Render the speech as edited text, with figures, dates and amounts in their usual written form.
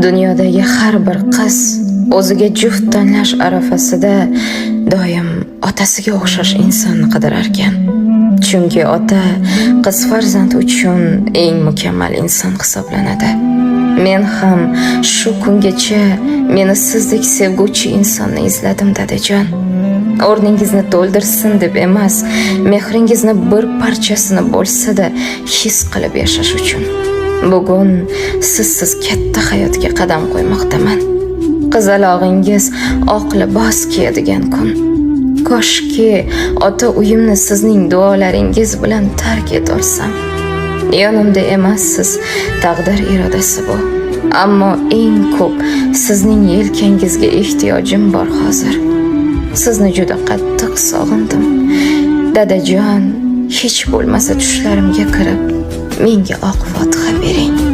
Dunyodagi har bir qiz o'ziga juft tanlash arafasida doim otasiga o'xshash insonni qidirarkan. Chunki ota qiz farzand uchun eng mukammal inson hisoblanadi. Men ham shu kungacha meni sizdek sevguvchi insonni izladim, dadajon. O'rningizni to'ldirsin deb emas, mehringizni bir parchasini bo'lsa-da his qilib yashash uchun. Bugun sizsiz katta hayotga qadam qo'ymoqdaman. Qizalog'ingiz oq libos kiyadigan kun. Koshki ota uyimni sizning duolaringiz bilan tark etolsam. Yonimda emassiz, taqdir irodasi bu. Ammo eng ko'p sizning yelkangizga ehtiyojim bor hozir. Sizni juda qattiq sog'indim. Dadajon, hech bo'lmasa tushlarimga kirib, menga oq fotiha bering.